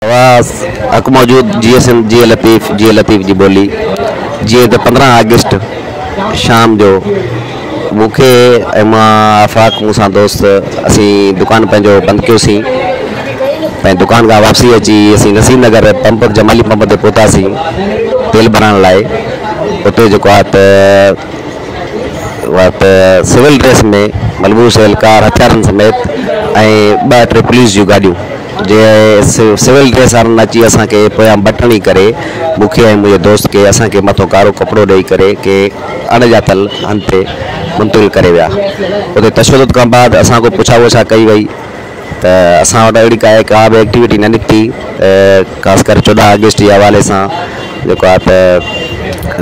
آواز حق موجود جيئي سنڌ جيئي لطيف جيئي لطيف جي ٻولي جيئن ته 15 آگسٽ شام جو مون کي ۽ مان آفاق مون سان دوست اسين دڪان پنهنجو بند ڪيوسين ۽ دڪان کان واپسي اچي اسين نسيم نگر پمپ جمالي پمپ تي پهتاسين تيل ڀرائڻ لاء اتي جيڪو آهي ته وقت سول ڊريس ۾ ملبوس اهلڪار هٿيارن سميت ۽ ٻه ٽي پوليس جون گاڏيون جنهن سول ڊريس وارن اچي اسان کي پويان بٽڻي ڪري مون کي ۽ منهنجي دوست کي اسان کي مٿو ڪارو ڪپڙو ڏئي ڪري ڪي اڻ ڄاتل هنڌ تي منتقل ڪري ويا. اتي تشدد کان بعد اسان کان پڇا ڳڇا ڪئي وئي ته اسان وٽ اهڙي ڪا ڪا به ايڪٽيوٽي نه نڪتي خاص ڪري 14 آگسٽ جي حوالي سان جيڪو آهي ته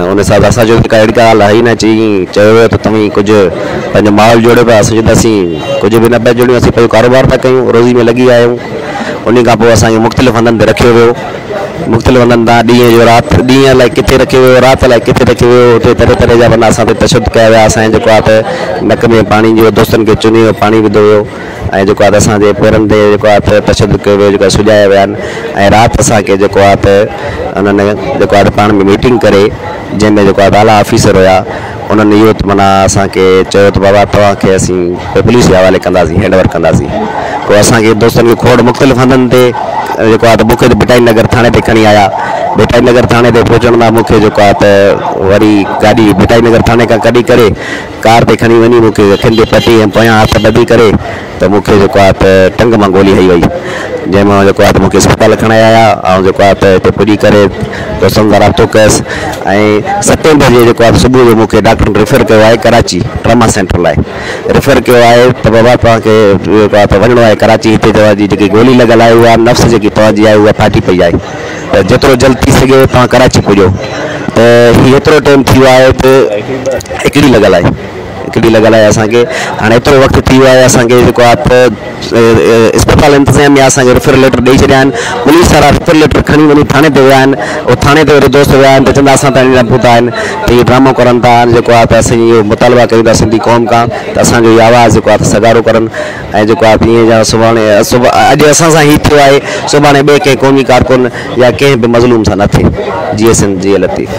ان حساب سان اسان چيو ته اهڙي ڪا ڳالهه آهي ئي نه چي چيو ويو ته توهين ڪجهه پنهنجو ماحول جوڙيو پيا اسان چيو ته اسين ڪجهه به نه پيا جوڙيون اسين پنهنجو ڪاروبار ٿا ڪيون روزي ۾ لڳي ويا آهيون ان کان پوء اسان کي مختلف هنڌن تي رکيو ويو مختلف هنڌن تان ڏينهن جو رات ڏينهن الائي ڪٿي رکيو ويو رات الائي ڪٿي رکيو ويو اتي طرح طرح جا معنيٰ اسان تي تشدد ڪيا ويا اسان جي جيڪو آهي ته نڪ ۾ پاڻي جو دوستن کي چني جو پاڻي وڌو ويو ۽ جيڪو آهي ته اسان جي پيرن تي جيڪو آهي ته تشدد ڪيو ويو جيڪو سڄايا ويا آهن ۽ رات اسان کي جيڪو آهي ته انهن جيڪو آهي ته پاڻ ۾ ميٽنگ ڪري جنهن ۾ جيڪو آهي ته اعليٰ آفيسر هيا انهن اهو ته معنيٰ اسان کي چيو ته بابا توهان کي اسين پوليس جي حوالي ڪنداسين هينڊ اوور ڪنداسين پوء اسان کي دوستن کي کوڙ مختلف هنڌن تي جيڪو آهي ته مون کي ته ڀٽائي نگر ٿاڻي تي کڻي آيا ڀٽائي نگر ٿاڻي تي پهچڻ تان مون کي جيڪو آهي ته وري گاڏي ڀٽائي نگر ٿاڻي کان ڪڍي ڪري ڪار تي کڻي وڃي مون کي اکين تي پٽي ۽ پويان هٿ ٻڌي ڪري ته مون کي جيڪو آهي ته ٽنگ مان گولي هنئي وئي جنهن مان جيڪو آهي ته مون کي اسپتال کڻائي آيا آئون جيڪو آهي ته هتي پڄي ڪري دوستن سان رابطو ڪيس ۽ ستين بجي جيڪو آهي صبح جو مون کي ڊاڪٽرن ريفر ڪيو آهي ڪراچي ٽراما سينٽر لاء ريفر ڪيو آهي ته بابا توهان کي جيڪو آهي ته وڃڻو آهي ڪراچي هتي توهان جي جيڪي گولي لڳل آهي اها نفس جيڪي توهان جي آهي اها ڦاٽي پئي آهي ته جيترو جلد ٿي سگهي توهان ڪراچي پڄو ته هي ايترو ٽائيم ٿي ويو آهي ته هڪڙي لڳل آهي هڪڙي لڳل آهي اسان کي هاڻي ايترو وقت ٿي ويو آهي اسان کي جيڪو آهي ته اسپتال انتظاميا اسان کي ريفرل ليٽر ڏئي ڇڏيا آهن پوليس وارا ريفرل ليٽر کڻي وڃي ٿاڻي تي ويا آهن اهي ٿاڻي تي وري دوست ويا آهن ته چوندا اسان تائين نه پهتا آهن ته اهي ڊرامو ڪرن ٿا جيڪو آهي ته اسين اهو مطالبا ڪيون ٿا سنڌي قوم کان ته اسان جو اهو آواز جيڪو آهي ته سگهارو ڪرن ۽ جيڪو آهي ته ائين جا سڀاڻي اڄ اسان سان هي ٿيو آهي سڀاڻي ٻئي ڪنهن قومي ڪارڪن يا ڪنهن به مظلوم سان نه ٿئي. جيئي سنڌ جيئي لطيف.